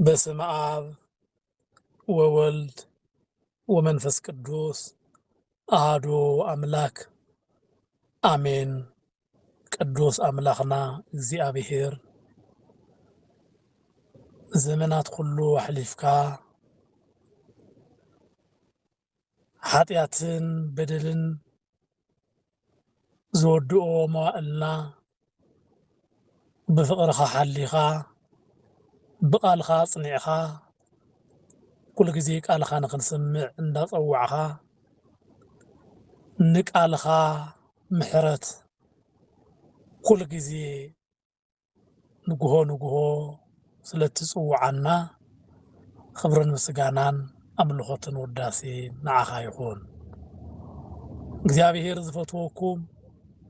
በስመ አብ ወወልድ ወመንፈስ ቅዱስ አሐዱ አምላክ አሜን። ቅዱስ አምላኽና እግዚኣብሔር፣ ዘመናት ኩሉ ኣሕሊፍካ፣ ሓጢኣትን በደልን ዝወድኦ መዋእልና ብፍቕርኻ ሓሊኻ፣ ብቃልኻ ኣጽኒዕኻ፣ ኩሉ ግዜ ቃልኻ ንኽንሰምዕ እንዳጸዋዕኻ፣ ንቃልኻ ምሕረት ኩሉ ግዜ ንግሆ ንግሆ ስለ እትጽውዓና፣ ኽብርን ምስጋናን ኣምልኾትን ውዳሴን ንዓኻ ይኹን። እግዚኣብሔር ዝፈትወኩም፣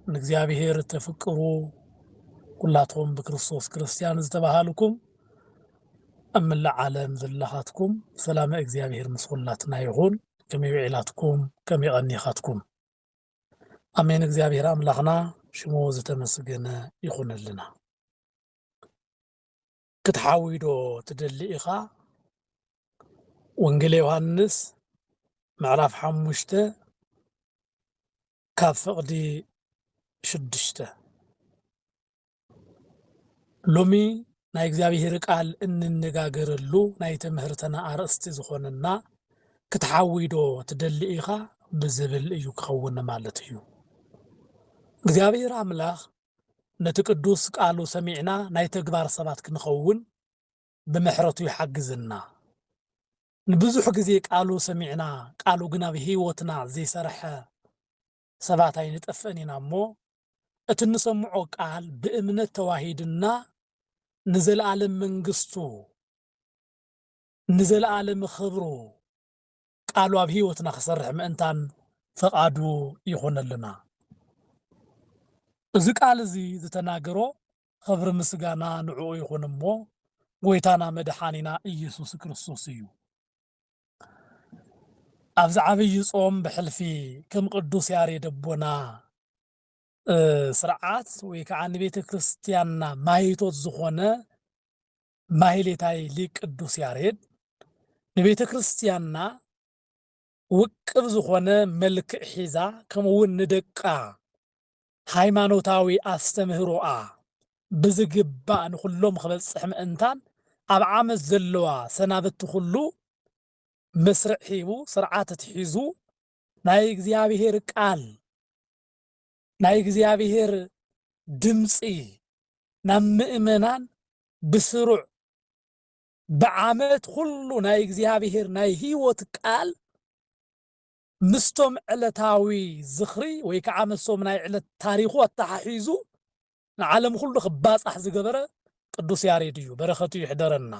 ንእግዚኣብሔር እተፍቅሩ፣ ኩላትኩም ብክርስቶስ ክርስትያን ዝተባሃልኩም፣ ኣብ መላእ ዓለም ዘለኻትኩም፣ ሰላመ እግዚኣብሔር ምስ ኩላትና ይኹን። ከመይ ውዒላትኩም? ከመይ ቀኒኻትኩም? ኣሜን። እግዚኣብሔር ኣምላኽና ሽሙ ዝተመስገነ ይኹነልና። ክትሓዊ ዶ ትደሊ ኢኻ? ወንጌል ዮሃንስ ምዕራፍ ሓሙሽተ ካብ ፍቕዲ ሽዱሽተ። ሎሚ ናይ እግዚኣብሔር ቃል እንነጋገረሉ ናይ ትምህርትና ኣርእስቲ ዝኾነና፣ ክትሓዊ ዶ ትደሊ ኢኻ ብዝብል እዩ ክኸውን ማለት እዩ። እግዚኣብሔር ኣምላኽ ነቲ ቅዱስ ቃሉ ሰሚዕና ናይ ተግባር ሰባት ክንኸውን ብምሕረቱ ይሓግዝና። ንብዙሕ ግዜ ቃሉ ሰሚዕና፣ ቃሉ ግን ኣብ ህይወትና ዘይሰርሐ ሰባት ኣይንጠፍእን ኢና እሞ፣ እቲ እንሰምዖ ቃል ብእምነት ተዋሂድና፣ ንዘለኣለም መንግስቱ፣ ንዘለኣለም ኽብሩ፣ ቃሉ ኣብ ህይወትና ክሰርሕ ምእንታን ፈቓዱ ይኹነልና። እዚ ቃል እዚ ዝተናገሮ፣ ኽብሪ ምስጋና ንዕኡ ይኹን እሞ፣ ጎይታና መድሓኒና ኢየሱስ ክርስቶስ እዩ። ኣብዚ ዓብይ ጾም ብሕልፊ ከም ቅዱስ ያሬድ ኣቦና፣ እ፣ ስርዓት ወይ ከዓ ንቤተ ክርስቲያንና ማይቶት ዝኾነ ማህሌታይ ሊቅ ቅዱስ ያሬድ ንቤተ ክርስቲያንና ውቅብ ዝኾነ መልክዕ ሒዛ፣ ከምኡ እውን ንደቃ ሃይማኖታዊ ኣስተምህሮኣ ብዝግባእ ንኹሎም ክበጽሕ ምእንታን፣ ኣብ ዓመት ዘለዋ ሰናብቲ ኩሉ መስርዕ ሂቡ፣ ስርዓት ኣትሒዙ፣ ናይ እግዚኣብሔር ቃል፣ ናይ እግዚኣብሔር ድምፂ ናብ ምእመናን ብስሩዕ ብዓመት ኩሉ ናይ እግዚኣብሔር ናይ ህይወት ቃል ምስቶም ዕለታዊ ዝኽሪ ወይ ከዓ ምስቶም ናይ ዕለት ታሪኹ ኣተሓሒዙ ንዓለም ኩሉ ክባጻሕ ዝገበረ ቅዱስ ያሬድ እዩ። በረኸቱ ይሕደረና።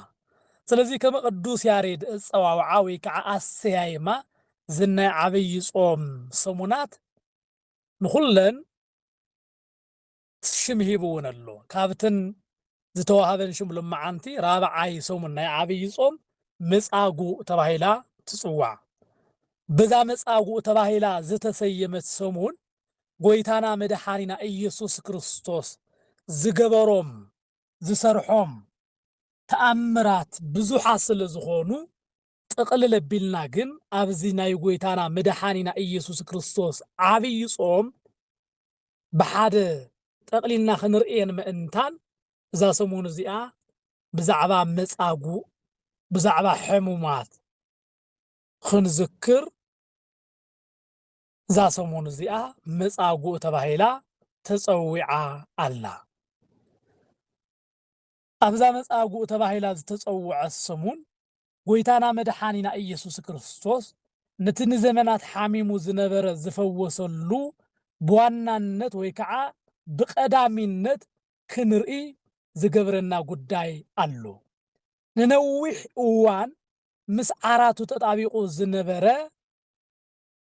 ስለዚ ከም ቅዱስ ያሬድ ኣጸዋውዓ ወይ ከዓ ኣሰያይማ ዝናይ ዓብይ ጾም ሰሙናት ንኹለን ሽም ሂቡ እውን ኣሎ። ካብተን ዝተዋህበን ሽም ሎመዓንቲ ራብዓይ ሰሙን ናይ ዓብይ ጾም መጻጉዕ ተባሂላ ትጽዋዕ። በዛ መጻጉዕ ተባሂላ ዝተሰየመት ሰሙን ጎይታና መድሓኒና ኢየሱስ ክርስቶስ ዝገበሮም ዝሰርሖም ተኣምራት ብዙሓት ስለ ዝኾኑ፣ ጥቕልል ኣቢልና ግን ኣብዚ ናይ ጎይታና መድሓኒና ኢየሱስ ክርስቶስ ዓብይ ጾም ብሓደ ጠቕሊልና ክንርእየን ምእንታን፣ እዛ ሰሙን እዚኣ ብዛዕባ መጻጉዕ፣ ብዛዕባ ሕሙማት ክንዝክር፣ እዛ ሰሙን እዚኣ መጻጉዕ ተባሂላ ተጸዊዓ ኣላ። ኣብዛ መጻጉዕ ተባሂላ ዝተጸውዐት ሰሙን፣ ጎይታና መድሓኒና ኢየሱስ ክርስቶስ ነቲ ንዘመናት ሓሚሙ ዝነበረ ዝፈወሰሉ ብዋናነት ወይ ከዓ ብቐዳሚነት ክንርኢ ዝገብረና ጉዳይ ኣሎ። ንነዊሕ እዋን ምስ ዓራቱ ተጣቢቑ ዝነበረ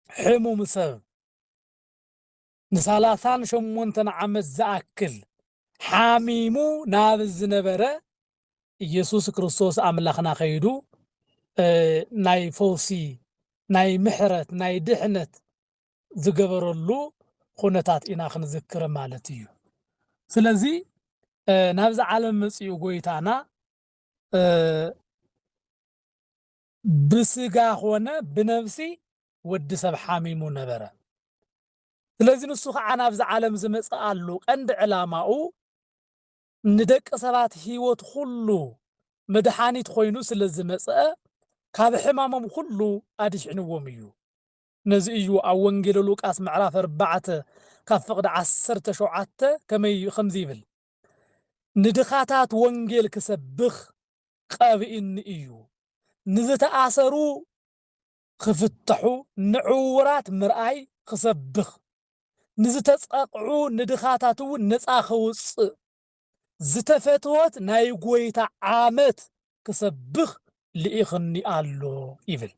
ሕሙም ሰብ፣ ንሰላሳን ሸሞንተን ዓመት ዝኣክል ሓሚሙ ናብ ዝነበረ ኢየሱስ ክርስቶስ ኣምላኽና ከይዱ፣ እ፣ ናይ ፈውሲ፣ ናይ ምሕረት፣ ናይ ድሕነት ዝገበረሉ ኩነታት ኢና ክንዝክር ማለት እዩ። ስለዚ፣ እ፣ ናብዚ ዓለም መጺኡ ጎይታና፣ እ፣ ብስጋ ኾነ ብነፍሲ ወዲ ሰብ ሓሚሙ ነበረ። ስለዚ ንሱ ኸዓ ናብዚ ዓለም ዝመጽኣሉ ቀንዲ ዕላማኡ ንደቂ ሰባት ህይወት ኹሉ መድሓኒት ኾይኑ ስለ ዝመጽአ ካብ ሕማሞም ኹሉ ኣድሒንዎም እዩ። ነዚ እዩ ኣብ ወንጌል ሉቃስ ምዕራፍ ኣርባዕተ ካብ ፍቕዲ ዓሰርተ ሸውዓተ ከመይ ከምዚ ይብል፣ ንድኻታት ወንጌል ክሰብኽ ቀቢእኒ እዩ፣ ንዝተኣሰሩ ክፍትሑ፣ ንዕውራት ምርኣይ ክሰብኽ፣ ንዝተጸቕዑ ንድኻታት እውን ነጻ ከውጽእ፣ ዝተፈትወት ናይ ጎይታ ዓመት ክሰብኽ ልኢኽኒ ኣሎ ይብል።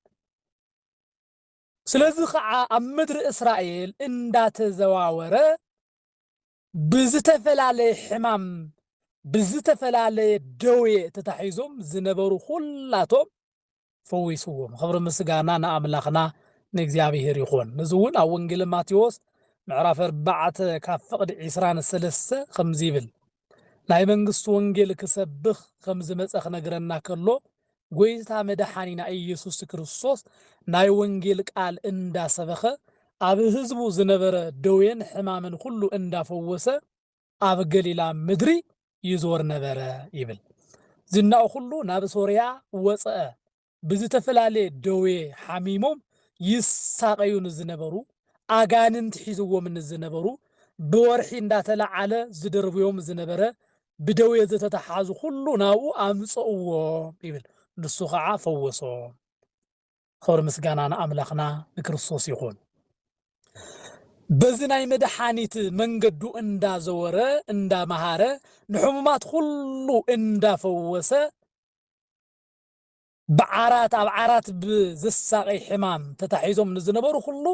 ስለዚ ኸዓ ኣብ ምድሪ እስራኤል እንዳተዘዋወረ ብዝተፈላለየ ሕማም ብዝተፈላለየ ደዌ ተታሒዞም ዝነበሩ ኩላቶም ፈዊስዎም። ኽብሪ ምስጋና ንኣምላኽና ንእግዚኣብሔር ይኹን። ነዚ እውን ኣብ ወንጌል ማቴዎስ ምዕራፍ ኣርባዕተ ካብ ፍቕዲ ዒስራን ሰለስተ ከምዚ ይብል፣ ናይ መንግስቲ ወንጌል ክሰብኽ ከም ዝመጸ ክነግረና ከሎ፣ ጎይታ መድሓኒና ኢየሱስ ክርስቶስ ናይ ወንጌል ቃል እንዳሰበኸ ኣብ ህዝቡ ዝነበረ ደዌን ሕማምን ኩሉ እንዳፈወሰ ኣብ ገሊላ ምድሪ ይዞር ነበረ ይብል። ዝናኡ ኩሉ ናብ ሶርያ ወፀአ። ብዝተፈላለየ ደዌ ሓሚሞም ይሳቐዩ ንዝነበሩ፣ ኣጋንንቲ ሒዝዎም ንዝነበሩ፣ ብወርሒ እንዳተለዓለ ዝደርብዮም ዝነበረ፣ ብደዌ ዝተተሓዙ ኩሉ ናብኡ ኣምፀእዎም ይብል። ንሱ ከዓ ፈወሶም። ኽብሪ ምስጋና ንኣምላኽና ንክርስቶስ ይኹን። በዚ ናይ መድሓኒት መንገዱ እንዳዘወረ እንዳመሃረ ንሕሙማት ኩሉ እንዳፈወሰ ብዓራት ኣብ ዓራት ብዘሳቐይ ሕማም ተታሒዞም ንዝነበሩ ኩሉ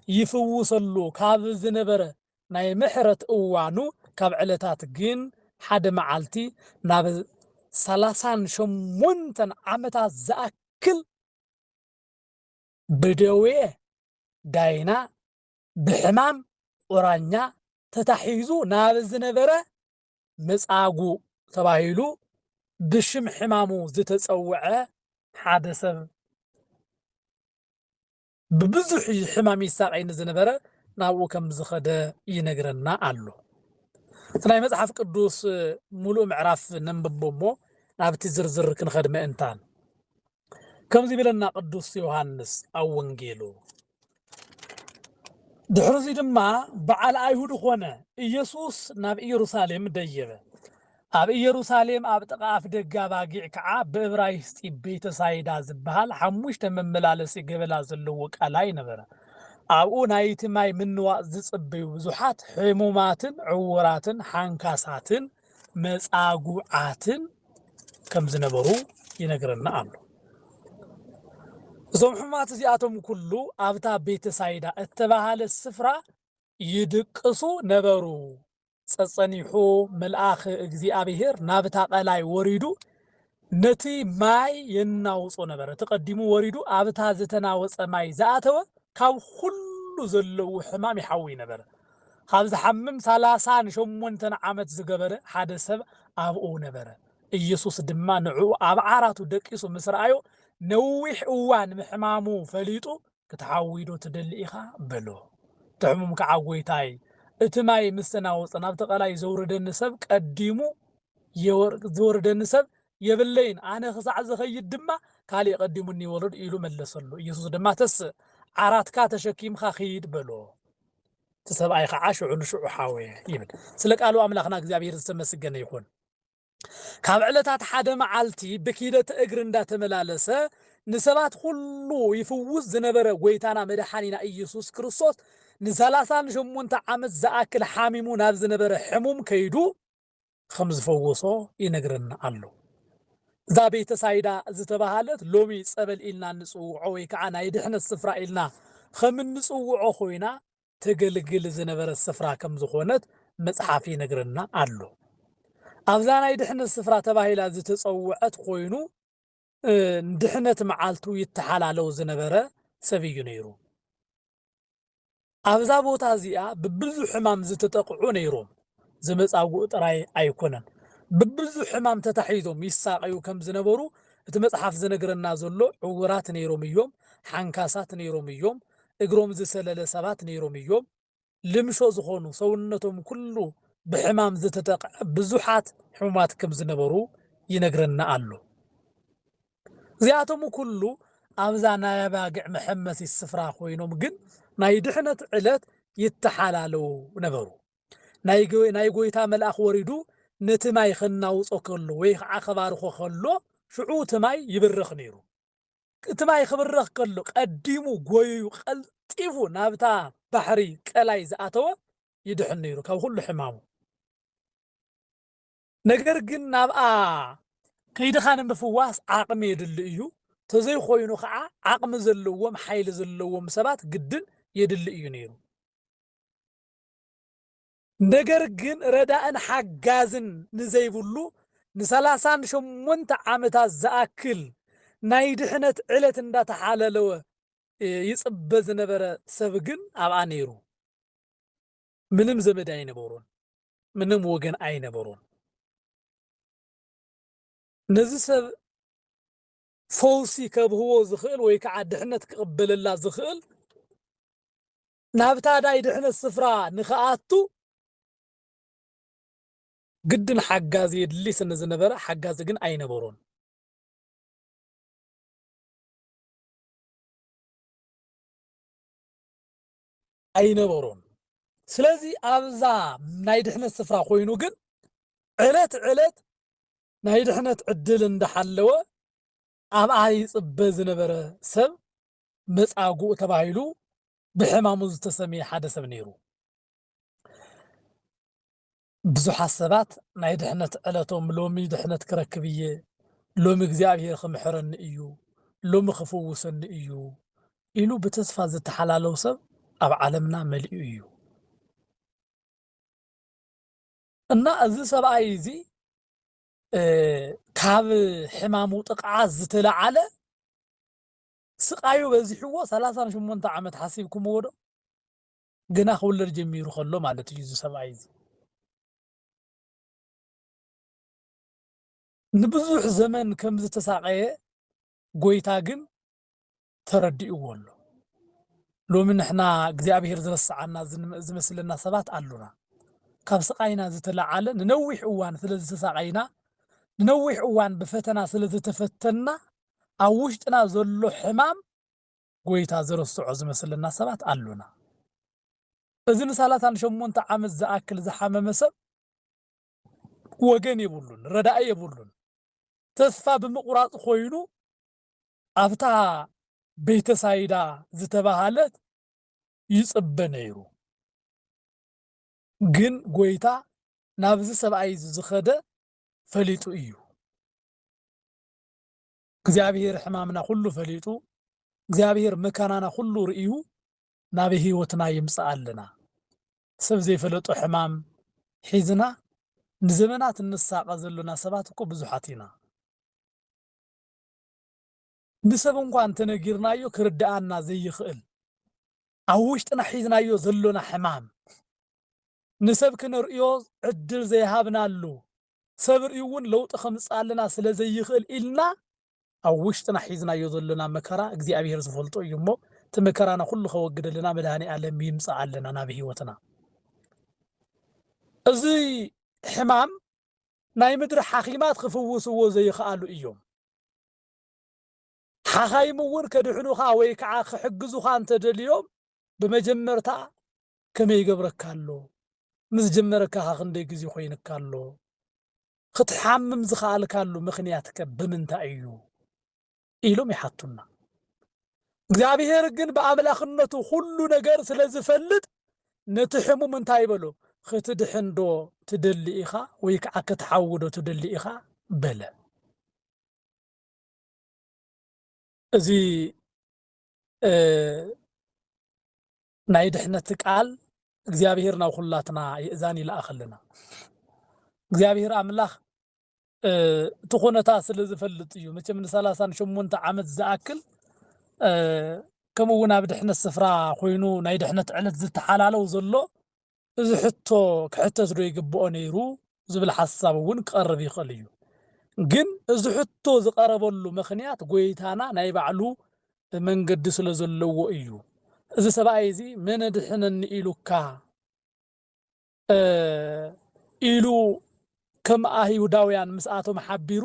ይፍውሰሉ ካብ ዝነበረ ናይ ምሕረት እዋኑ ካብ ዕለታት ግን ሓደ መዓልቲ ናብ ሰላሳን ሸሞንተን ዓመታት ዝኣክል ብደዌ ዳይና ብሕማም ቁራኛ ተታሒዙ ናብ ዝነበረ መጻጉዕ ተባሂሉ ብሽም ሕማሙ ዝተጸውዐ ሓደ ሰብ ብብዙሕ ሕማም ይሳቐይ ንዝነበረ ናብኡ ከም ዝኸደ ይነግረና ኣሎ። እቲ ናይ መጽሓፍ ቅዱስ ሙሉእ ምዕራፍ ነንብቦ እሞ ናብቲ ዝርዝር ክንኸድ ምእንታን። ከምዚ ይብለና ቅዱስ ዮሃንስ ኣብ ወንጌሉ፣ ድሕርዚ ድማ በዓል ኣይሁድ ኾነ፣ ኢየሱስ ናብ ኢየሩሳሌም ደየበ። ኣብ ኢየሩሳሌም ኣብ ጥቓ ኣፍ ደገ ኣባጊዕ ከዓ ብእብራይስጢ ቤተ ሳይዳ ዝበሃል ሓሙሽተ መመላለሲ ገበላ ዘለዎ ቀላይ ነበረ። ኣብኡ ናይቲ ማይ ምንዋፅ ዝጽበዩ ብዙሓት ሕሙማትን ዕውራትን ሓንካሳትን መጻጉዓትን ከም ዝነበሩ ይነግረና ኣሎ። እዞም ሕሙማት እዚኣቶም ኩሉ ኣብታ ቤተ ሳይዳ እተባሃለ ስፍራ ይድቅሱ ነበሩ። ጸጸኒሑ መልኣኽ እግዚኣብሔር ናብታ ቀላይ ወሪዱ ነቲ ማይ የናውጾ ነበረ። እቲ ቀዲሙ ወሪዱ ኣብታ ዝተናወጸ ማይ ዝኣተወ ካብ ኩሉ ዘለዉ ሕማም ይሓዊ ነበረ። ካብ ዝሓምም ሰላሳን ሸሞንተን ዓመት ዝገበረ ሓደ ሰብ ኣብኡ ነበረ። ኢየሱስ ድማ ንዕኡ ኣብ ዓራቱ ደቂሱ ምስ ረኣዮ ነዊሕ እዋን ምሕማሙ ፈሊጡ ክትሓዊ ዶ ትደሊ ኢኻ? በሎ። እቲ ሕሙም ከዓ፣ ጎይታይ፣ እቲ ማይ ምስ ተናወጸ ናብቲ ቀላይ ዘውርደኒ ሰብ ቀዲሙ የወር-፣ ዘውርደኒ ሰብ የብለይን፣ ኣነ ክሳዕ ዝኸይድ ድማ ካሊእ ቀዲሙኒ ይወርድ ኢሉ መለሰሉ። ኢየሱስ ድማ፣ ተስእ፣ ዓራትካ ተሸኪምካ ኺድ በሎ። እቲ ሰብኣይ ከዓ ሽዑ ንሽዑ ሓወየ ይብል። ስለ ቃሉ ኣምላኽና እግዚኣብሔር ዝተመስገነ ይኹን። ካብ ዕለታት ሓደ መዓልቲ ብኪደት እግሪ እንዳተመላለሰ ንሰባት ኩሉ ይፍውስ ዝነበረ ጎይታና መድሓኒና ኢየሱስ ክርስቶስ ንሰላሳን ሸሞንተ ዓመት ዝኣክል ሓሚሙ ናብ ዝነበረ ሕሙም ከይዱ ከም ዝፈወሶ ይነግረና ኣሎ። እዛ ቤተ ሳይዳ ዝተባሃለት ሎሚ ጸበል ኢልና እንጽውዖ ወይ ከዓ ናይ ድሕነት ስፍራ ኢልና ከም እንጽውዖ ኮይና ተገልግል ዝነበረት ስፍራ ከም ዝኾነት መጽሓፍ ይነግረና ኣሎ። ኣብዛ ናይ ድሕነት ስፍራ ተባሂላ ዝተጸውዐት ኮይኑ፣ እ፣ ድሕነት መዓልቱ ይተሓላለው ዝነበረ ሰብ እዩ ነይሩ። ኣብዛ ቦታ እዚኣ ብብዙሕ ሕማም ዝተጠቕዑ ነይሮም። ዝመጻጉዕ ጥራይ ኣይኮነን። ብብዙሕ ሕማም ተታሒዞም ይሳቐዩ ከም ዝነበሩ እቲ መጽሓፍ ዝነግረና ዘሎ ዕውራት ነይሮም እዮም፣ ሓንካሳት ነይሮም እዮም፣ እግሮም ዝሰለለ ሰባት ነይሮም እዮም፣ ልምሾ ዝኾኑ፣ ሰውነቶም ኩሉ ብሕማም ዝተጠቕዐ ብዙሓት ሕሙማት ከም ዝነበሩ ይነግረና ኣሎ። እዚኣቶም ኩሉ ኣብዛ ናይ ኣባግዕ መሐመሲት ስፍራ ኮይኖም ግን ናይ ድሕነት ዕለት ይተሓላለዉ ነበሩ። ናይ ጎ-፣ ናይ ጎይታ መልኣኽ ወሪዱ ነቲ ማይ ከናውጾ ከሎ ወይ ከዓ ከባርኾ ከሎ ሽዑ እቲ ማይ ይብርኽ ነይሩ። እቲ ማይ ክብርኽ ከሎ ቀዲሙ ጎይዩ ቀልጢፉ ናብታ ባሕሪ ቀላይ ዝኣተወ ይድሕን ነይሩ ካብ ኩሉ ሕማሙ። ነገር ግን ናብኣ ከይድኻ ንምፍዋስ ዓቕሚ የድሊ እዩ። ተዘይኮይኑ ከዓ ዓቕሚ ዘለዎም ሓይሊ ዘለዎም ሰባት ግድን የድሊ እዩ ነይሩ። ነገር ግን ረዳእን ሓጋዝን ንዘይብሉ ንሰላሳን ሸሞንተ ዓመታት ዝኣክል ናይ ድሕነት ዕለት እንዳተሓለለወ ይጽበ ዝነበረ ሰብ ግን ኣብኣ ነይሩ። ምንም ዘመድ ኣይነበሮን፣ ምንም ወገን ኣይነበሮን። ነዚ ሰብ ፈውሲ ከብህዎ ዝኽእል ወይ ከዓ ድሕነት ክቕበለላ ዝኽእል ናብታ ናይ ድሕነት ስፍራ ንኽኣቱ ግድን ሓጋዚ የድሊ ስለ ዝነበረ ሓጋዚ ግን ኣይነበሮን። ኣይነበሮን። ስለዚ ኣብዛ ናይ ድሕነት ስፍራ ኮይኑ ግን ዕለት ዕለት ናይ ድሕነት ዕድል እንዳሓለወ ኣብኣ ይጽበ ዝነበረ ሰብ መጻጉዕ ተባሂሉ ብሕማሙ ዝተሰምየ ሓደ ሰብ ነይሩ። ብዙሓት ሰባት ናይ ድሕነት ዕለቶም ሎሚ ድሕነት ክረክብ እየ፣ ሎሚ እግዚኣብሔር ክምሕረኒ እዩ፣ ሎሚ ክፍውሰኒ እዩ ኢሉ ብተስፋ ዝተሓላለው ሰብ ኣብ ዓለምና መሊኡ እዩ። እና እዚ ሰብኣይ እዚ፣ እ፣ ካብ ሕማሙ ጥቕዓት ዝተለዓለ ስቓዩ በዚሕዎ ሰላሳን ሸሞንተ ዓመት ሓሲብኩምዎ ዶ? ገና ክውለድ ጀሚሩ ከሎ ማለት እዩ እዚ ሰብኣይ እዚ። ንብዙሕ ዘመን ከም ዝተሳቐየ ጎይታ ግን ተረዲእዎ ኣሎ። ሎሚ ንሕና እግዚኣብሔር ዝረስዓና ዝን-፣ ዝመስለና ሰባት ኣሉና። ካብ ስቓይና ዝተለዓለ ንነዊሕ እዋን ስለ ዝተሳቐይና፣ ንነዊሕ እዋን ብፈተና ስለ ዝተፈተንና፣ ኣብ ውሽጥና ዘሎ ሕማም ጎይታ ዝረስዖ ዝመስለና ሰባት ኣሉና። እዚ ንሰላሳን ሸሞንተ ዓመት ዝኣክል ዝሓመመ ሰብ ወገን የብሉን፣ ረዳኢ የብሉን። ተስፋ ብምቑራጽ ኮይኑ ኣብታ ቤተሳይዳ ዝተባሃለት ይጽበ ነይሩ። ግን ጎይታ ናብዚ ሰብኣይ እዚ ዝኸደ ፈሊጡ እዩ። እግዚኣብሔር ሕማምና ኩሉ ፈሊጡ፣ እግዚኣብሔር መከራና ኩሉ ርእዩ፣ ናብ ህይወትና ይምጽኣልና። ሰብ ዘይፈለጦ ሕማም ሒዝና ንዘመናት እንሳቐ ዘሎና ሰባት እኮ ብዙሓት ኢና። ንሰብ እንኳ እንተነጊርናዮ ክርድኣና ዘይኽእል፣ ኣብ ውሽጥና ሒዝናዮ ዘሎና ሕማም፣ ንሰብ ክነርእዮ ዕድል ዘይሃብናሉ፣ ሰብ ርእዩ እውን ለውጢ ከምጽኣልና ስለ ዘይኽእል ኢልና፣ ኣብ ውሽጥና ሒዝናዮ ዘሎና መከራ እግዚኣብሔር ዝፈልጦ እዩ እሞ፣ እቲ መከራና ኩሉ ከወግደልና መድኃኔ ዓለም ይምጽኣልና ናብ ህይወትና። እዚ ሕማም ናይ ምድሪ ሓኺማት ክፍውስዎ ዘይኽኣሉ እዮም። ሓኻይም እውን ከድሕኑኻ ወይ ከዓ ክሕግዙኻ እንተደልዮም፣ ብመጀመርታ ከመይ ይገብረካ ኣሎ? ምስ ጀመረካ ኸ ክንደይ ግዜ ኮይንካ ኣሎ? ክትሓምም ዝኸኣልካሉ ምኽንያትከ ብምንታይ እዩ? ኢሎም ይሓቱና። እግዚኣብሔር ግን ብኣምላኽነቱ ኩሉ ነገር ስለ ዝፈልጥ፣ ነቲ ሕሙም እንታይ በሎ? "ክትድሕን ዶ ትደሊ ኢኻ? ወይ ከዓ ክትሓዊ ዶ ትደሊ ኢኻ?" በለ። እዚ፣ እ፣ ናይ ድሕነት ቃል እግዚኣብሔር ናብ ኩላትና የእዛን ይልኣኸልና። እግዚኣብሔር ኣምላኽ፣ እ፣ እቲ ኩነታት ስለ ዝፈልጥ እዩ። መቸም ንሰላሳን ሸሞንተ ዓመት ዝኣክል፣ እ፣ ከምኡ እውን ኣብ ድሕነት ስፍራ ኮይኑ ናይ ድሕነት ዕለት ዝተሓላለው ዘሎ፣ እዚ ሕቶ ክሕተት ዶ ይግብኦ ነይሩ ዝብል ሓሳብ እውን ክቐርብ ይኽእል እዩ። ግን እዚ ሕቶ ዝቐረበሉ ምኽንያት ጎይታና ናይ ባዕሉ መንገዲ ስለ ዘለዎ እዩ። እዚ ሰብኣይ እዚ መን ድሕነኒ ኢሉካ ኢሉ ከም ኣይሁዳውያን ምስኣቶም ሓቢሩ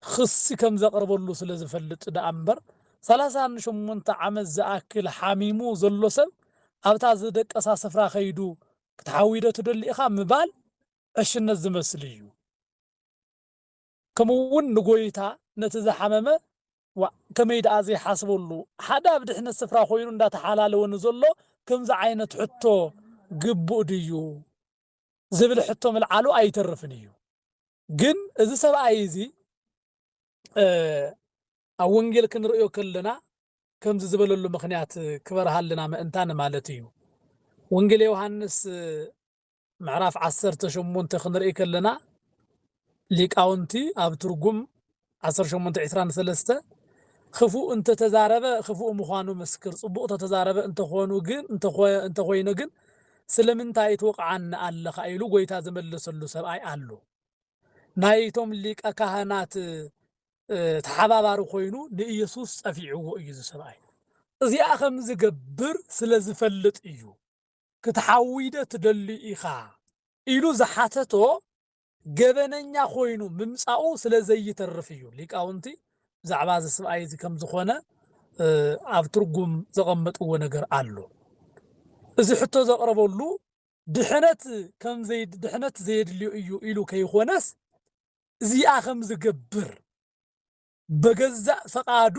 ክሲ ከም ዘቕርበሉ ስለ ዝፈልጥ ደኣ እምበር፣ ሰላሳን ሸሞንተ ዓመት ዝኣክል ሓሚሙ ዘሎ ሰብ ኣብታ ዝደቀሳ ስፍራ ከይዱ ክትሓዊ ዶ ትደሊ ኢኻ ምባል ዕሽነት ዝመስል እዩ። ከምኡ እውን ንጎይታ ነቲ ዝሓመመ ዋ ከመይ ደኣ ዘይሓስበሉ፣ ሓደ ኣብ ድሕነት ስፍራ ኮይኑ እንዳተሓላለወ ንዘሎ ከምዚ ዓይነት ሕቶ ግቡእ ድዩ ዝብል ሕቶ ምልዓሉ ኣይተርፍን እዩ። ግን እዚ ሰብኣይ እዚ ኣብ ወንጌል ክንርእዮ ከለና ከምዚ ዝበለሉ ምኽንያት ክበርሃልና ምእንታን ማለት እዩ። ወንጌል ዮሃንስ ምዕራፍ ዓሰርተ ሸሞንተ ክንርኢ ከለና ሊቃውንቲ ኣብ ትርጉም ዓሰርተ ሸሞንተ ዕስራን ሰለስተ ክፉእ እንተተዛረበ ክፉእ ምዃኑ መስክር፣ ጽቡቕ ተተዛረበ እንተኾኑ ግን እንተኾ- እንተኾይነ ግን ስለምንታይ ትወቕዓኒ ኣለኻ ኢሉ ጎይታ ዝመለሰሉ ሰብኣይ ኣሎ። ናይቶም ሊቀ ካህናት ተሓባባሪ ኮይኑ ንኢየሱስ ጸፊዕዎ እዩ። እዚ ሰብኣይ እዚኣ ከም ዝገብር ስለ ዝፈልጥ እዩ። ክትሓዊደ ትደሊ ኢኻ ኢሉ ዝሓተቶ ገበነኛ ኮይኑ ምምጻኡ ስለ ዘይተርፍ እዩ። ሊቃውንቲ ብዛዕባ እዚ ሰብኣይ እዚ ከም ዝኾነ ኣብ ትርጉም ዘቐመጥዎ ነገር ኣሎ። እዚ ሕቶ ዘቕረበሉ ድሕነት ከም ዘይ ድሕነት ዘየድልዮ እዩ ኢሉ ከይኾነስ እዚኣ ከም ዝገብር በገዛእ ፈቓዱ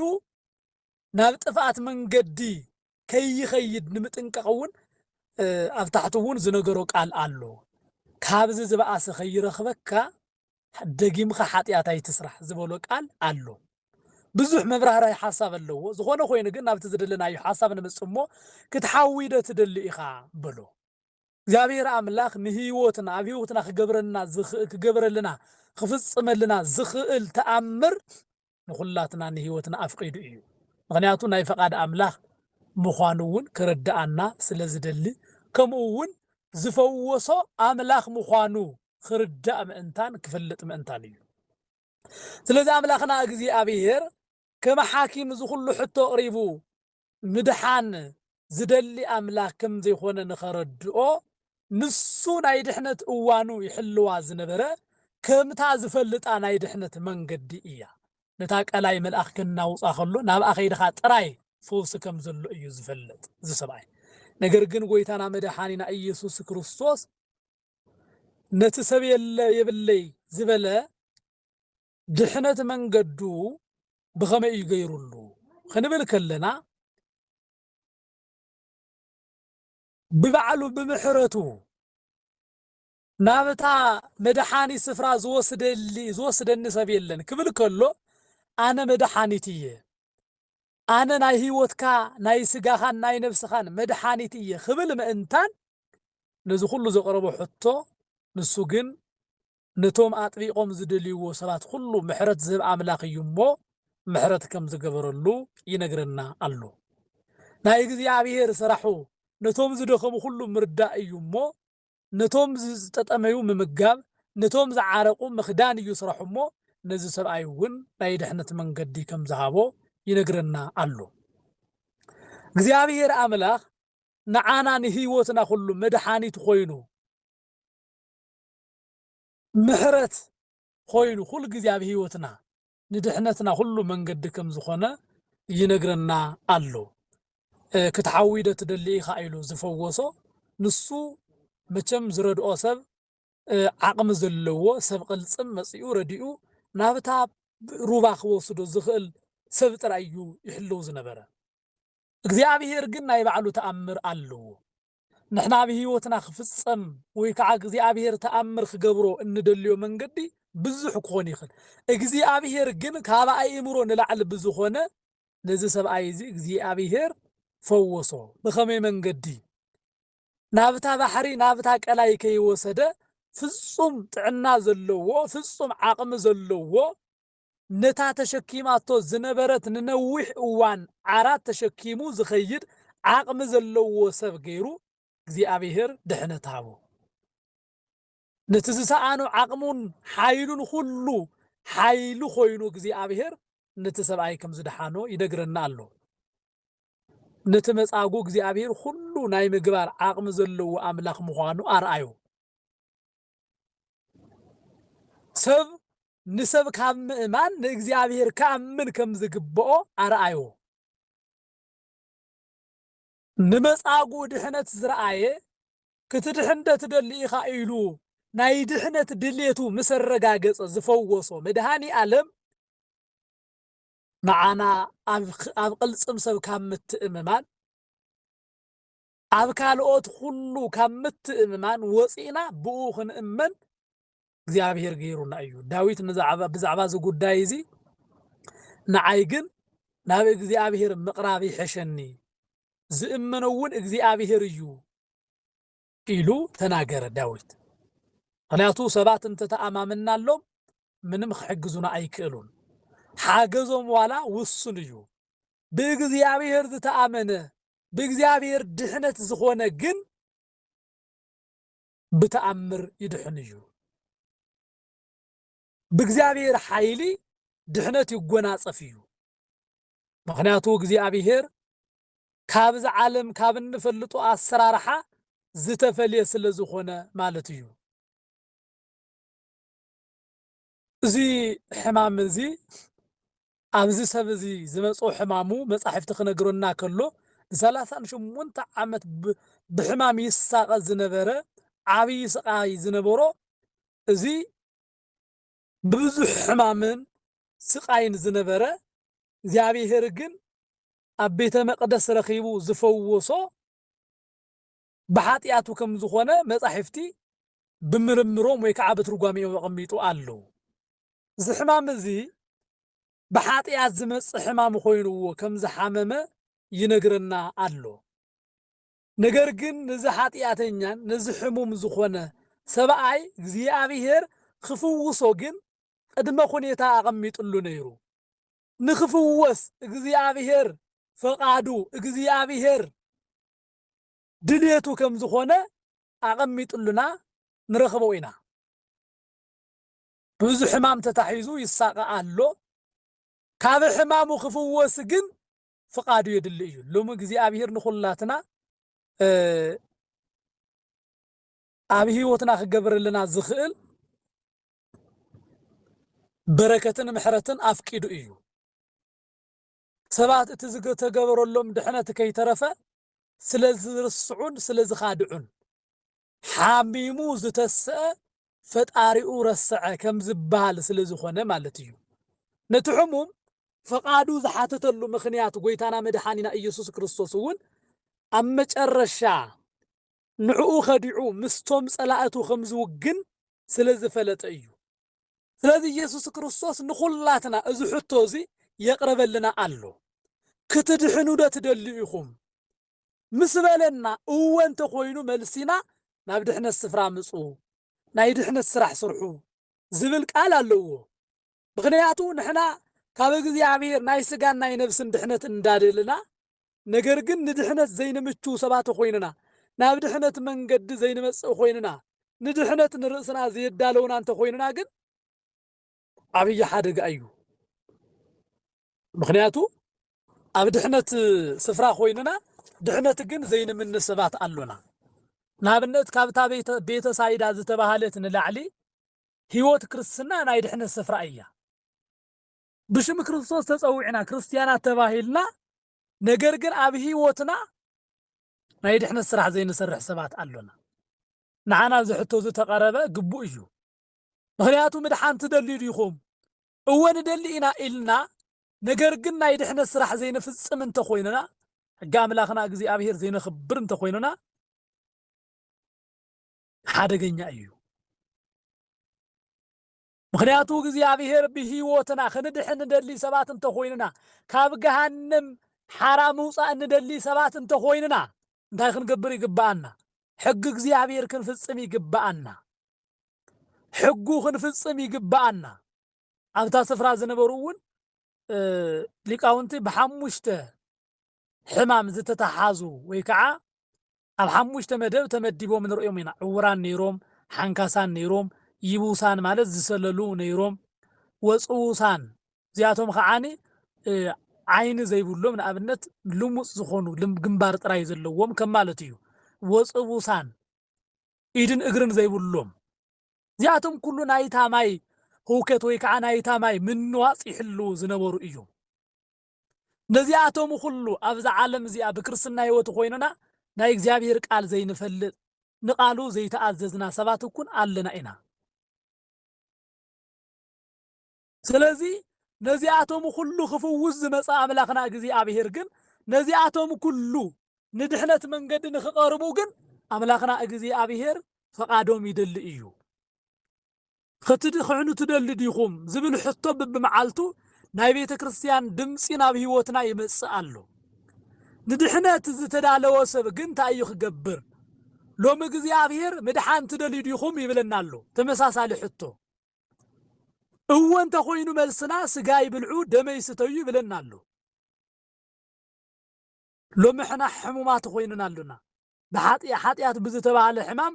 ናብ ጥፍኣት መንገዲ ከይኸይድ ንምጥንቃቕ እውን ኣብ ታሕቲ እውን ዝነገሮ ቃል ኣሎ። ካብዚ ዝበኣሰ ከይረኽበካ ደጊምኻ ሓጢኣት ኣይትስራሕ ዝበሎ ቃል ኣሎ። ብዙሕ መብራህራይ ሓሳብ ኣለዎ። ዝኾነ ኮይኑ ግን ናብቲ ዝደለናዮ ሓሳብ ንምጽእ እሞ ክትሓዊ ዶ ትደሊ ኢኻ በሎ። እግዚኣብሔር ኣምላኽ ንህይወትና ኣብ ህይወትና ክገብረልና ዝኽ- ክገብረልና ክፍጽመልና ዝኽእል ተኣምር ንኹላትና ንህይወትና ኣፍቂዱ እዩ። ምኽንያቱ ናይ ፈቓድ ኣምላኽ ምዃኑ እውን ክርድኣና ስለ ዝደሊ ከምኡ እውን ዝፈወሶ ኣምላኽ ምዃኑ ክርዳእ ምእንታን ክፈልጥ ምእንታን እዩ። ስለዚ ኣምላኽና እግዚኣብሔር ከም ሓኪም እዚ ኩሉ ሕቶ ኣቕሪቡ ምድሓን ዝደሊ ኣምላኽ ከም ዘይኮነ ንኸረድኦ ንሱ ናይ ድሕነት እዋኑ ይሕልዋ ዝነበረ ከምታ ዝፈልጣ ናይ ድሕነት መንገዲ እያ። ነታ ቀላይ መልኣኽ ክናውፃ ከሎ ናብኣ ከይድኻ ጥራይ ፈውሲ ከም ዘሎ እዩ ዝፈልጥ እዚ ሰብኣይ። ነገር ግን ጎይታና መድሓኒና ኢየሱስ ክርስቶስ ነቲ ሰብ የለ የብለይ ዝበለ ድሕነት መንገዱ ብኸመይ እዩ ገይሩሉ ክንብል ከለና ብባዕሉ ብምሕረቱ ናብታ መድሓኒት ስፍራ ዝወስደሊ ዝወስደኒ ሰብ የለን ክብል ከሎ ኣነ መድሓኒት እየ፣ ኣነ ናይ ህይወትካ ናይ ስጋኻን ናይ ነብስኻን መድሓኒት እየ ክብል ምእንታን ነዚ ኩሉ ዘቕረቦ ሕቶ ንሱ ግን ነቶም ኣጥቢቖም ዝደልይዎ ሰባት ኩሉ ምሕረት ዝህብ ኣምላኽ እዩ እሞ ምሕረት ከም ዝገበረሉ ይነግረና ኣሎ። ናይ እግዚኣብሔር ስራሑ ነቶም ዝደኸሙ ኩሉ ምርዳእ እዩ እሞ ነቶም ዝጠጠመዩ ምምጋብ ነቶም ዝዓረቑ ምኽዳን እዩ ስራሑ እሞ ነዚ ሰብኣይ እውን ናይ ድሕነት መንገዲ ከም ዝሃቦ ይነግረና ኣሎ። እግዚኣብሔር ኣምላኽ ንዓና ንህይወትና ኩሉ መድሓኒት ኮይኑ ምሕረት ኮይኑ ኩሉ ግዜ ኣብ ህይወትና ንድሕነትና ኩሉ መንገዲ ከም ዝኾነ ይነግረና ኣሎ። ክትሓዊ ዶ ትደሊ ኢኻ ኢሉ ዝፈወሶ ንሱ መቸም ዝረድኦ ሰብ ዓቕሚ ዘለዎ ሰብ ቅልጽም መጺኡ ረዲኡ ናብታ ሩባ ክወስዶ ዝኽእል ሰብ ጥራይ እዩ ይሕልው ዝነበረ። እግዚኣብሔር ግን ናይ ባዕሉ ተኣምር ኣለዎ። ንሕና ኣብ ህይወትና ክፍጸም ወይ ከዓ እግዚኣብሔር ተኣምር ክገብሮ እንደልዮ መንገዲ ብዙሕ ክኾን ይኽእል። እግዚኣብሔር ግን ካብ ኣእምሮ ንላዕሊ ብዝኾነ ነዚ ሰብኣይ እዚ እግዚኣብሔር ፈወሶ። ብኸመይ መንገዲ? ናብታ ባሕሪ ናብታ ቀላይ ከይወሰደ ፍጹም ጥዕና ዘለዎ ፍጹም ዓቕሚ ዘለዎ ነታ ተሸኪማቶ ዝነበረት ንነዊሕ እዋን ዓራት ተሸኪሙ ዝኸይድ ዓቕሚ ዘለዎ ሰብ ገይሩ እግዚኣብሔር ድሕነት ሃቦ። ነቲ ዝሰኣኖ ዓቕሙን ሓይሉን ኩሉ ሓይሊ ኮይኑ እግዚኣብሔር ነቲ ሰብኣይ ከም ዝደሓኖ ይነግረና ኣሎ። ነቲ መጻጉ እግዚኣብሔር ኩሉ ናይ ምግባር ዓቕሚ ዘለዎ ኣምላኽ ምዃኑ ኣርኣዮ። ሰብ ንሰብ ካብ ምእማን ንእግዚኣብሔር ክኣምን ከም ዝግብኦ ኣርኣዮ። ንመጻጉ ድሕነት ዝረኣየ ክትድሕን ዶ ትደሊ ኢኻ ኢሉ ናይ ድሕነት ድሌቱ ምስ ኣረጋገጸ ዝፈወሶ መድሃኒ ኣለም ንዓና ኣብ ኽ-፣ ኣብ ቅልጽም ሰብ ካብ ምትእምማን ኣብ ካልኦት ኩሉ ካብ ምትእምማን ወጺእና ብኡ ክንእመን እግዚኣብሔር ገይሩና እዩ። ዳዊት ንዛዕባ-፣ ብዛዕባ እዚ ጉዳይ እዚ ንዓይ ግን ናብ እግዚኣብሔር ምቕራብ ይሕሸኒ፣ ዝእመኖ እውን እግዚኣብሔር እዩ ኢሉ ተናገረ ዳዊት። ምኽንያቱ ሰባት እንተተኣማምናሎም ምንም ክሕግዙና ኣይክእሉን። ሓገዞም ዋላ ውሱን እዩ። ብእግዚኣብሔር ዝተኣመነ፣ ብእግዚኣብሔር ድሕነት ዝኾነ ግን ብተኣምር ይድሕን እዩ። ብእግዚኣብሔር ሓይሊ ድሕነት ይጎናጸፍ እዩ። ምኽንያቱ እግዚኣብሔር ካብዚ ዓለም ካብ እንፈልጦ ኣሰራርሓ ዝተፈልየ ስለ ዝኾነ ማለት እዩ። እዚ ሕማም እዚ ኣብዚ ሰብ እዚ ዝመጾ ሕማሙ መጻሕፍቲ ክነግረና ከሎ ንሰላሳን ሸሞንተ ዓመት ብ-፣ ብሕማም ይሳቐ ዝነበረ ዓብዪ ስቓይ ዝነበሮ እዚ ብብዙሕ ሕማምን ስቓይን ዝነበረ እግዚኣብሔር ግን ኣብ ቤተ መቕደስ ረኺቡ ዝፈወሶ ብሓጢኣቱ ከም ዝኾነ መጻሕፍቲ ብምርምሮም ወይ ከዓ ብትርጓሜኦም ኣቐሚጡ ኣሎ። እዚ ሕማም እዚ ብሓጢኣት ዝመጽእ ሕማም ኮይንዎ ከም ዝሓመመ ይነግረና ኣሎ። ነገር ግን ነዚ ሓጢኣተኛን ነዚ ሕሙም ዝኾነ ሰብኣይ እግዚኣብሔር ክፍውሶ ግን ቅድመ ኩኔታ ኣቐሚጥሉ ነይሩ። ንክፍወስ እግዚኣብሔር ፈቓዱ፣ እግዚኣብሔር ድልየቱ ከም ዝኾነ ኣቐሚጥሉና ንረኽቦ ኢና። ብዙሕ ሕማም ተታሒዙ ይሳቐ ኣሎ። ካብ ሕማሙ ክፍወስ ግን ፍቓዱ የድሊ እዩ። ሎሚ እግዚኣብሔር ንኹላትና፣ እ፣ ኣብ ህይወትና ክገብረልና ዝኽእል በረከትን ምሕረትን ኣፍቂዱ እዩ። ሰባት እቲ ዝተገበረሎም ድሕነት ከይተረፈ ስለ ዝርስዑን ስለ ዝኻድዑን፣ ሓሚሙ ዝተስአ ፈጣሪኡ ረስዐ ከም ዝበሃል ስለ ዝኾነ ማለት እዩ። ነቲ ሕሙም ፍቓዱ ዝሓተተሉ ምኽንያት ጎይታና መድሓኒና ኢየሱስ ክርስቶስ እውን ኣብ መጨረሻ ንዕኡ ከዲዑ ምስቶም ጸላእቱ ከም ዝውግን ስለ ዝፈለጠ እዩ። ስለዚ ኢየሱስ ክርስቶስ ንኹላትና እዚ ሕቶ እዚ የቕርበልና ኣሎ። "ክትድሕኑ ዶ ትደልዩ ኢኹም?" ምስ በለና፣ እወ እንተኾይኑ መልሲና፣ "ናብ ድሕነት ስፍራ ምጹ፣ ናይ ድሕነት ስራሕ ስርሑ" ዝብል ቃል ኣለዎ። ምኽንያቱ ንሕና ካብ እግዚኣብሔር ናይ ስጋን ናይ ነፍስን ድሕነት እንዳደልና፣ ነገር ግን ንድሕነት ዘይንምችው ሰባት ኮይንና፣ ናብ ድሕነት መንገዲ ዘይንመጽእ ኮይንና፣ ንድሕነት ንርእስና ዘየዳለውና እንተኾይንና ግን ዓብዪ ሓደጋ እዩ። ምኽንያቱ ኣብ ድሕነት ስፍራ ኮይንና፣ ድሕነት ግን ዘይንምነ ሰባት ኣሎና። ንኣብነት ካብታ ቤተ-፣ ቤተ ሳይዳ ዝተባህለት ንላዕሊ ህይወት ክርስትና ናይ ድሕነት ስፍራ እያ። ብሽም ክርስቶስ ተጸዊዕና ክርስትያናት ተባሂልና፣ ነገር ግን ኣብ ህይወትና ናይ ድሕነት ስራሕ ዘይንሰርሕ ሰባት ኣሎና። ንዓና እዚ ሕቶ እዚ ተቐረበ ግቡእ እዩ። ምኽንያቱ ምድሓን ትደልዩ ዲኹም? እወ ንደሊ ኢና ኢልና፣ ነገር ግን ናይ ድሕነት ስራሕ ዘይንፍጽም እንተኾይንና፣ ሕጊ ኣምላኽና እግዚኣብሔር ዘይነኽብር እንተኾይንና፣ ሓደገኛ እዩ። ምኽንያቱ እግዚኣብሔር ብህይወትና ክንድሕን ንደሊ ሰባት እንተኾይንና፣ ካብ ገሃነም ሓራ ምውጻእ ንደሊ ሰባት እንተኾይንና፣ እንታይ ክንገብር ይግብኣና? ሕጊ እግዚኣብሔር ክንፍጽም ይግብኣና። ሕጉ ክንፍጽም ይግብኣና። ኣብታ ስፍራ ዝነበሩ እውን፣ እ፣ ሊቃውንቲ ብሓሙሽተ ሕማም ዝተተሓዙ ወይ ከዓ ኣብ ሓሙሽተ መደብ ተመዲቦም ንርእዮም ኢና። ዕውራን ነይሮም፣ ሓንካሳን ነይሮም፣ ይቡሳን ማለት ዝሰለሉ ነይሮም፣ ወጽውሳን፣ እዚኣቶም ከዓኒ፣ እ፣ ዓይኒ ዘይብሎም፣ ንኣብነት ልሙጽ ዝኾኑ፣ ልም-፣ ግንባር ጥራይ ዘለዎም ከም ማለት እዩ። ወጽውሳን፣ ኢድን እግርን ዘይብሎም፣ እዚኣቶም ኩሉ ናይታ ማይ ህውከት ወይ ከዓ ናይታ ማይ ምንዋጽ ይሕልዉ ዝነበሩ እዮም። ነዚኣቶም ኩሉ ኣብዛ ዓለም እዚኣ ብክርስትና ህይወት ኮይንና ናይ እግዚኣብሔር ቃል ዘይንፈልጥ፣ ንቃሉ ዘይተኣዘዝና ሰባት እኩን ኣለና ኢና። ስለዚ ነዚኣቶም ኩሉ ክፍውስ ዝመጸ ኣምላኽና እግዚኣብሔር ግን ነዚኣቶም ኩሉ ንድሕነት መንገዲ ንኽቐርቡ ግን ኣምላኽና እግዚኣብሔር ፈቓዶም ይደሊ እዩ። ክትድሕኑ ትደሊ ዲኹም ዝብል ሕቶ ብብመዓልቱ ናይ ቤተ ክርስቲያን ድምፂ ናብ ህይወትና ይመጽእ ኣሎ። ንድሕነት ዝተዳለወ ሰብ ግን እንታይ እዩ ክገብር? ሎሚ እግዚኣብሔር ምድሓን ትደልዩ ዲኹም ይብለና ኣሎ። ተመሳሳሊ ሕቶ። እወ እንተኾይኑ መልስና ስጋይ ብልዑ ደመይ ስተዩ ይብለና ኣሎ። ሎሚ ሕና ሕሙማት ኮይንና ኣሎና። ብሓጢ-፣ ሓጢኣት ብዝተባህለ ሕማም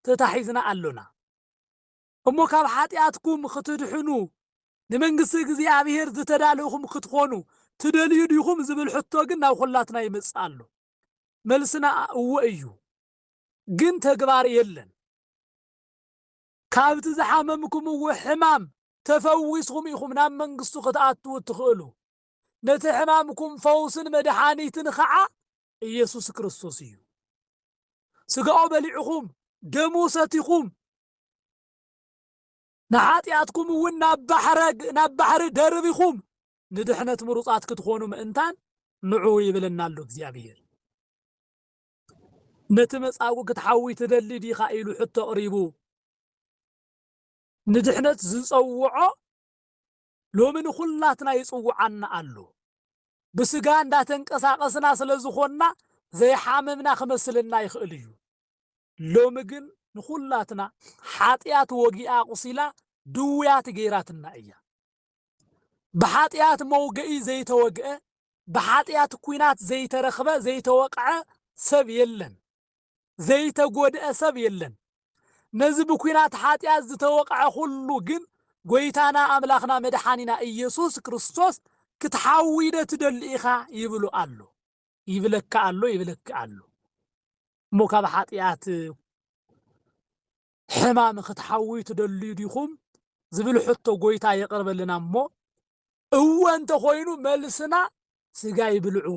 ተታሒዝና ኣሎና። እሞ ካብ ሓጢኣትኩም ክትድሕኑ ንመንግስቲ እግዚኣብሔር ዝተዳለኹም ክትኾኑ ትደልዩ ዲኹም ዝብል ሕቶ ግን ናብ ኩላትና ይመጽእ ኣሎ። መልስና እወ እዩ። ግን ተግባር የለን። ካብቲ ዝሓመምኩምዎ ሕማም ተፈዊስኹም ኢኹም ናብ መንግስቱ ክትኣትዉ እትኽእሉ። ነቲ ሕማምኩም ፈውስን መድሓኒትን ኸዓ ኢየሱስ ክርስቶስ እዩ። ስጋኡ በሊዕኹም፣ ደሙ ሰቲኹም፣ ንሓጢኣትኩም እውን ናብ ባሕረ-፣ ናብ ባሕሪ ደርቢኹም ንድሕነት ምሩጻት ክትኾኑ ምእንታን ንዑ ይብለና ኣሎ እግዚኣብሔር። ነቲ መጻጉዕ ክትሓዊ ትደሊ ዲኻ ኢሉ ሕቶ ኣቕሪቡ ንድሕነት ዝጸውዖ ሎሚ ንኹላትና ይጽውዓና ኣሎ። ብስጋ እንዳተንቀሳቐስና ስለ ዝኾንና ዘይሓመምና ክመስልና ይኽእል እዩ። ሎሚ ግን ንኹላትና ሓጢኣት ወጊኣ ኣቑሲላ ድውያት ገይራትና እያ። ብሓጢኣት መውገኢ ዘይተወግአ፣ ብሓጢኣት ኲናት ዘይተረኽበ፣ ዘይተወቕዐ ሰብ የለን። ዘይተጎድአ ሰብ የለን። ነዚ ብኲናት ሓጢኣት ዝተወቕዐ ኩሉ ግን ጎይታና ኣምላኽና መድሓኒና ኢየሱስ ክርስቶስ ክትሓዊ ዶ ትደሊ ኢኻ ይብሉ ኣሎ። ይብለካ ኣሎ፣ ይብለካ ኣሎ። እሞ ካብ ሓጢኣት ሕማም ክትሓዊ ትደልዩ ዲኹም ዝብል ሕቶ ጎይታ የቕርበልና እሞ፣ እወ እንተኾይኑ መልስና ስጋይ ብልዑ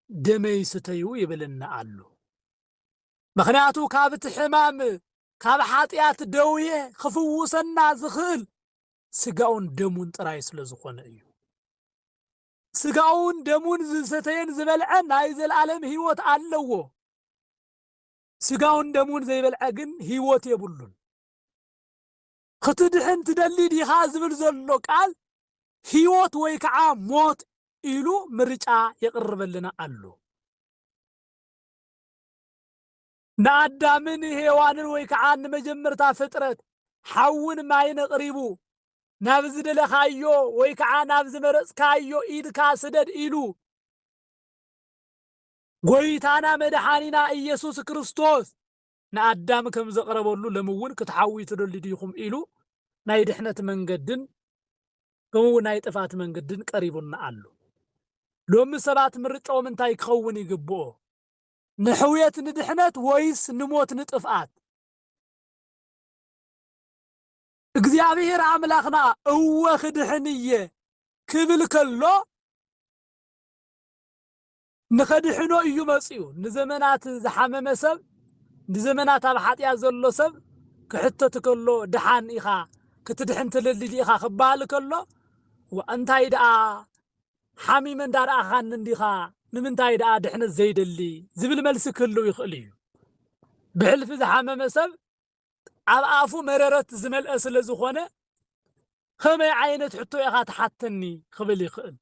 ደመይ ስተዩ ይብልና ኣሎ። ምኽንያቱ ካብ እቲ ሕማም፣ ካብ ሓጢኣት ደውየ ክፍውሰና ዝኽእል ስጋኡን ደሙን ጥራይ ስለ ዝኾነ እዩ። ስጋኡን ደሙን ዝሰተየን ዝበልዐ ናይ ዘለኣለም ህይወት ኣለዎ። ስጋውን ደሙን ዘይበልዐ ግን ህይወት የብሉን። ክትድሕን ትደሊ ዲኻ ዝብል ዘሎ ቃል ህይወት ወይ ከዓ ሞት ኢሉ ምርጫ የቕርበልና ኣሎ። ንኣዳምን ሄዋንን ወይ ከዓ ንመጀመርታ ፍጥረት ሓውን ማይን ኣቕሪቡ፣ ናብ ዝደለኻዮ ወይ ከዓ ናብ ዝመረጽካዮ ኢድካ ስደድ ኢሉ፣ ጎይታና መድሓኒና ኢየሱስ ክርስቶስ ንኣዳም ከም ዘቕረበሉ፣ ሎሚ እውን ክትሓዊ ትደልዩ ዲኹም ኢሉ ናይ ድሕነት መንገድን ከምኡ እውን ናይ ጥፍኣት መንገድን ቀሪቡና ኣሎ። ሎሚ ሰባት ምርጫኦም እንታይ ክኸውን ይግብኦ? ንሕውየት ንድሕነት ወይስ ንሞት ንጥፍኣት? እግዚኣብሔር ኣምላኽና እወ ክድሕን እየ ክብል ከሎ ንኸድሕኖ እዩ መጺኡ። ንዘመናት ዝሓመመ ሰብ፣ ንዘመናት ኣብ ሓጢኣት ዘሎ ሰብ ክሕተት ከሎ፣ "ደሓን ኢኻ፣ ክትድሕን ትደሊ ዲኻ?" ክበሃል ከሎ፣ "እዋ፣ እንታይ ደኣ ሓሚመ እንዳረኣኻኒ እንዲኻ፣ ንምንታይ ደኣ ድሕነት ዘይደሊ?" ዝብል መልሲ ክህልው ይኽእል እዩ። ብሕልፊ ዝሓመመ ሰብ ኣብ ኣፉ መረረት ዝመልአ ስለ ዝኾነ፣ "ከመይ ዓይነት ሕቶ ኢኻ ትሓተኒ?" ክብል ይኽእል።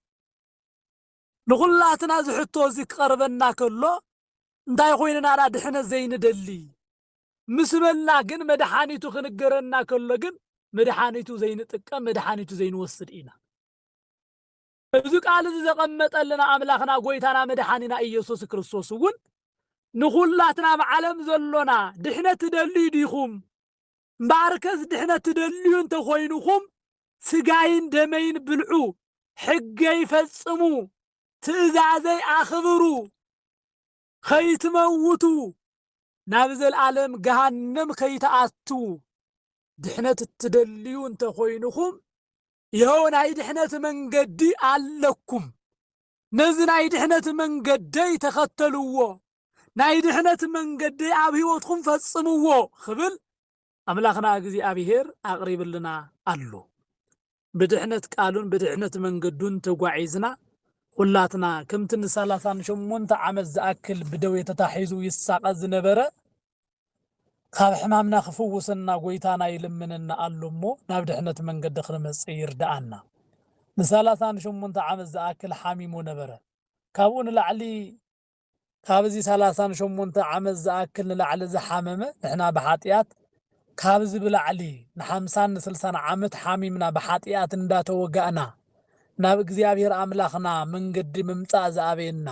ንኹላትና እዚ ሕቶ እዚ ክቐርበና ከሎ፣ እንታይ ኮይንና ደኣ ድሕነት ዘይንደሊ? ምስ በልና ግን መድሓኒቱ ክንገረና ከሎ ግን መድሓኒቱ ዘይንጥቀም፣ መድሓኒቱ ዘይንወስድ ኢና። እዚ ቃል እዚ ዘቐመጠልና ኣምላኽና ጎይታና መድሓኒና ኢየሱስ ክርስቶስ እውን ንኹላትና ኣብ ዓለም ዘሎና ድሕነት ትደልዩ ዲኹም? እምበኣርከስ ድሕነት ትደልዩ እንተኾይንኹም ስጋይን ደመይን ብልዑ፣ ሕገይ ፈጽሙ፣ ትእዛዘይ ኣኽብሩ፣ ከይትመውቱ፣ ናብ ዘልኣለም ገሃነም ከይትኣትዉ ድሕነት እትደልዩ እንተኾይንኹም፣ ይኸው ናይ ድሕነት መንገዲ ኣለኩም። ነዚ ናይ ድሕነት መንገደይ ተኸተልዎ፣ ናይ ድሕነት መንገደይ ኣብ ህይወትኩም ፈጽምዎ ክብል ኣምላኽና እግዚኣብሔር ኣቕሪብልና ኣሎ። ብድሕነት ቃሉን ብድሕነት መንገዱን ተጓዒዝና፣ ኩላትና ከምቲ ንሰላሳን ሸሞንተ ዓመት ዝኣክል ብደዌ ተታሒዙ ይሳቐ ዝነበረ፣ ካብ ሕማምና ክፍውሰና ጎይታና ይልምነና ኣሎ እሞ፣ ናብ ድሕነት መንገዲ ክንመጽእ ይርድኣና። ንሰላሳን ሸሞንተ ዓመት ዝኣክል ሓሚሙ ነበረ። ካብኡ ንላዕሊ፣ ካብዚ ሰላሳን ሸሞንተ ዓመት ዝኣክል ንላዕሊ ዝሓመመ፣ ንሕና ብሓጢኣት ካብዚ ብላዕሊ ንሓምሳን ንስልሳን ዓመት ሓሚምና ብሓጢኣት እንዳተወጋእና፣ ናብ እግዚኣብሔር ኣምላኽና መንገዲ ምምጻእ ዝኣበየና፣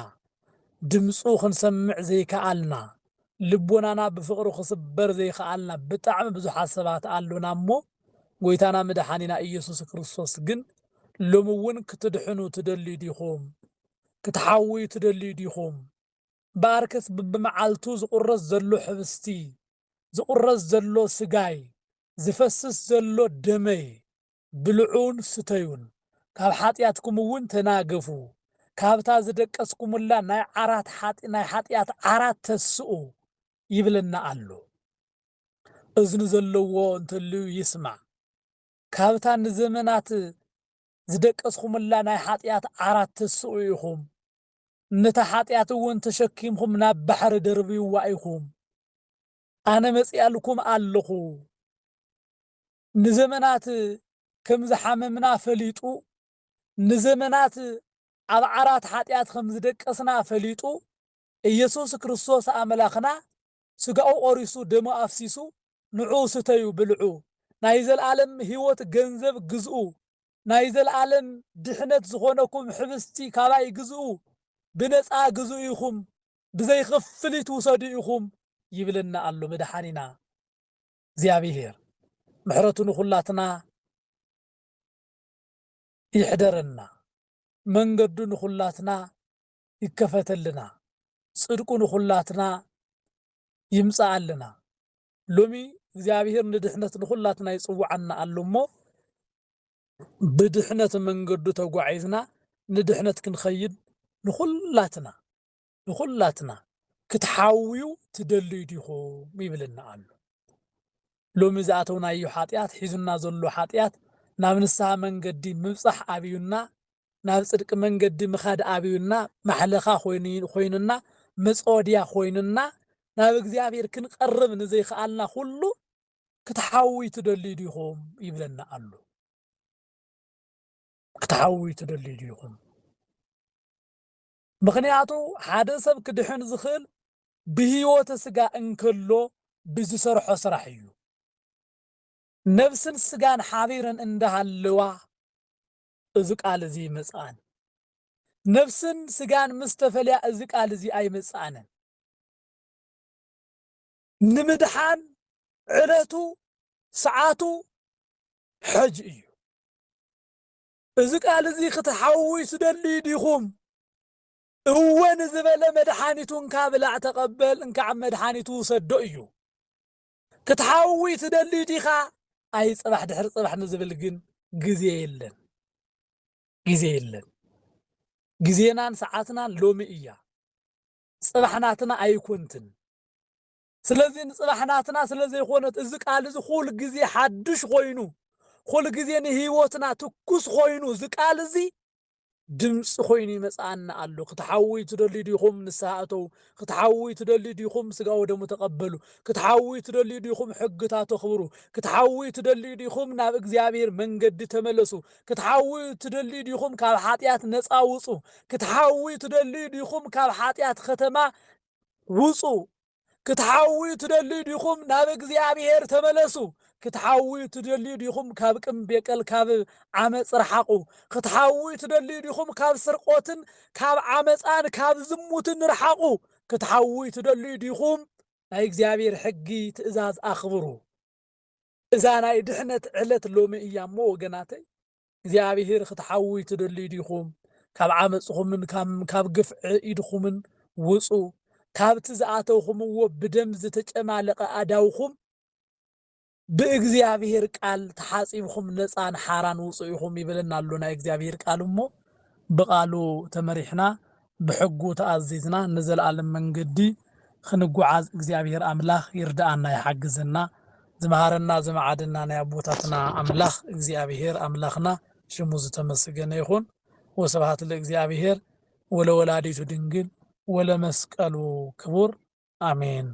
ድምፁ ክንሰምዕ ዘይከኣልና፣ ልቦናና ብፍቕሩ ክስበር ዘይከኣልና ብጣዕሚ ብዙሓት ሰባት ኣሎና እሞ፣ ጎይታና መድሓኒና ኢየሱስ ክርስቶስ ግን ሎሚ እውን ክትድሕኑ ትደልዩ ዲኹም? ክትሓውዩ ትደልዩ ዲኹም? እምበኣርከስ ብብመዓልቱ ዝቑረስ ዘሎ ሕብስቲ፣ ዝቑረስ ዘሎ ስጋይ፣ ዝፈስስ ዘሎ ደመይ ብልዑን ስተዩን፣ ካብ ሓጢኣትኩም እውን ተናገፉ፣ ካብታ ዝደቀስኩምላ ናይ ዓራት ሓጢ-፣ ናይ ሓጢኣት ዓራት ተስኡ ይብለና ኣሎ። እዝኒ ዘለዎ እንተልዩ ይስማዕ። ካብታ ንዘመናት ዝደቀስኩምላ ናይ ሓጢኣት ዓራት ተስኡ ኢኹም። ነታ ሓጢኣት እውን ተሸኪምኩም ናብ ባሕሪ ደርብይዋ ኢኹም። ኣነ መጺኣልኩም ኣለኹ። ንዘመናት ከም ዝሓመምና ፈሊጡ፣ ንዘመናት ኣብ ዓራት ሓጢኣት ከም ዝደቀስና ፈሊጡ፣ ኢየሱስ ክርስቶስ ኣምላኽና ስጋኡ ቆሪሱ፣ ደሙ ኣፍሲሱ፣ ንዑ ስተዩ፣ ብልዑ፣ ናይ ዘለኣለም ህይወት ገንዘብ ግዝኡ፣ ናይ ዘለኣለም ድሕነት ዝኾነኩም ሕብስቲ ካባይ ግዝኡ፣ ብነጻ ግዝኡ ኢኹም፣ ብዘይ ክፍሊት ውሰዱ ኢኹም ይብለና ኣሎ መድሓኒና እግዚኣብሔር። ምሕረቱ ንኹላትና ይሕደረና፣ መንገዱ ንኹላትና ይከፈተልና፣ ጽድቁ ንኹላትና ይምጽኣልና። ሎሚ እግዚኣብሔር ንድሕነት ንኹላትና ይጽውዓና ኣሎ እሞ፣ ብድሕነት መንገዱ ተጓዒዝና ንድሕነት ክንኸይድ ንኹላትና፣ ንኹላትና ክትሓውዩ ትደልዩ ዲኹም ይብለና ኣሎ። ሎሚ ዝኣተውናዮ ሓጢኣት፣ ሒዙና ዘሎ ሓጢኣት፣ ናብ ንስሓ መንገዲ ምብጻሕ ኣብዩና፣ ናብ ጽድቂ መንገዲ ምኻድ ኣብዩና፣ ማሕለኻ ኮይኑ-፣ ኮይኑና፣ መጾድያ ኮይኑና፣ ናብ እግዚኣብሔር ክንቐርብ ንዘይከኣልና ኩሉ ክትሓውዩ ትደልዩ ዲኹም ይብለና ኣሎ። ክትሓውዩ ትደልዩ ዲኹም? ምኽንያቱ ሓደ ሰብ ክድሕን ዝኽእል ብህይወተ ስጋ እንከሎ ብዝሰርሖ ስራሕ እዩ። ነብስን ስጋን ሓቢረን እንዳሃለዋ እዚ ቃል እዚ ይመጽኣን። ነብስን ስጋን ምስ ተፈልያ እዚ ቃል እዚ ኣይመጽኣንን። ንምድሓን ዕለቱ ሰዓቱ ሕጂ እዩ። እዚ ቃል እዚ ክትሓውዩ ትደልዩ ዲኹም? እወ ንዝበለ መድሓኒቱ እንካ ብላዕ ተቐበል፣ እንካ ኣብ መድሓኒቱ ውሰዶ እዩ። ክትሓዊ ትደሊ ዲኻ? ኣይ ጽባሕ ድሕሪ ጽባሕ ንዝብል ግን ግዜ የለን። ግዜ የለን። ግዜናን ሰዓትናን ሎሚ እያ። ጽባሕ ናትና ኣይኮንትን። ስለዚ ንጽባሕ ናትና ስለ ዘይኮነት እዚ ቃል እዚ ኩል ግዜ ሓድሽ ኮይኑ፣ ኩል ግዜ ንህይወትና ትኩስ ኮይኑ እዚ ቃል እዚ ድምፂ ኮይኑ ይመፅኣና ኣሎ። ክትሓውዩ ትደልዩ ዲኹም? ንስሓ እተው። ክትሓውዩ ትደልዩ ዲኹም? ስጋ ወደሙ ተቐበሉ። ክትሓውዩ ትደልዩ ዲኹም? ሕግታቱ ኣኽብሩ። ክትሓውዩ ትደልዩ ዲኹም? ናብ እግዚኣብሔር መንገዲ ተመለሱ። ክትሓውዩ ትደልዩ ዲኹም? ካብ ሓጢኣት ነፃ ውፁ። ክትሓውዩ ትደልዩ ዲኹም? ካብ ሓጢኣት ከተማ ውፁ። ክትሓውዩ ትደልዩ ዲኹም? ናብ እግዚኣብሔር ተመለሱ። ክትሓውዩ ትደልዩ ዲኹም? ካብ ቅም ቤቀል ካብ ዓመፅ ርሓቑ። ክትሓውዩ ትደልዩ ዲኹም? ካብ ስርቆትን ካብ ዓመፃን ካብ ዝሙትን ርሓቑ። ክትሓውዩ ትደልዩ ዲኹም? ናይ እግዚኣብሔር ሕጊ ትእዛዝ ኣኽብሩ። እዛ ናይ ድሕነት ዕለት ሎሚ እያ እሞ ወገናተይ፣ እግዚኣብሔር ክትሓውዩ ትደልዩ ዲኹም? ካብ ዓመፅኹምን ካብ ግፍዒ ኢድኹምን ውፁ። ካብቲ ዝኣተውኹምዎ ብደም ዝተጨማለቐ ኣዳውኹም ብእግዚኣብሔር ቃል ተሓፂብኹም ነፃን ሓራን ውፁ ኢኹም ይብለና ኣሎ ናይ እግዚኣብሔር ቃል። እሞ ብቃሉ ተመሪሕና ብሕጉ ተኣዚዝና ንዘለኣለም መንገዲ ክንጓዓዝ እግዚኣብሔር ኣምላኽ ይርድኣና ይሓግዘና። ዝመሃረና ዝመዓደና ናይ ኣቦታትና ኣምላኽ እግዚኣብሔር ኣምላኽና ሽሙ ዝተመስገነ ይኹን። ወስብሐት ለእግዚኣብሔር ወለወላዲቱ ድንግል ወለመስቀሉ ክቡር። ኣሜን።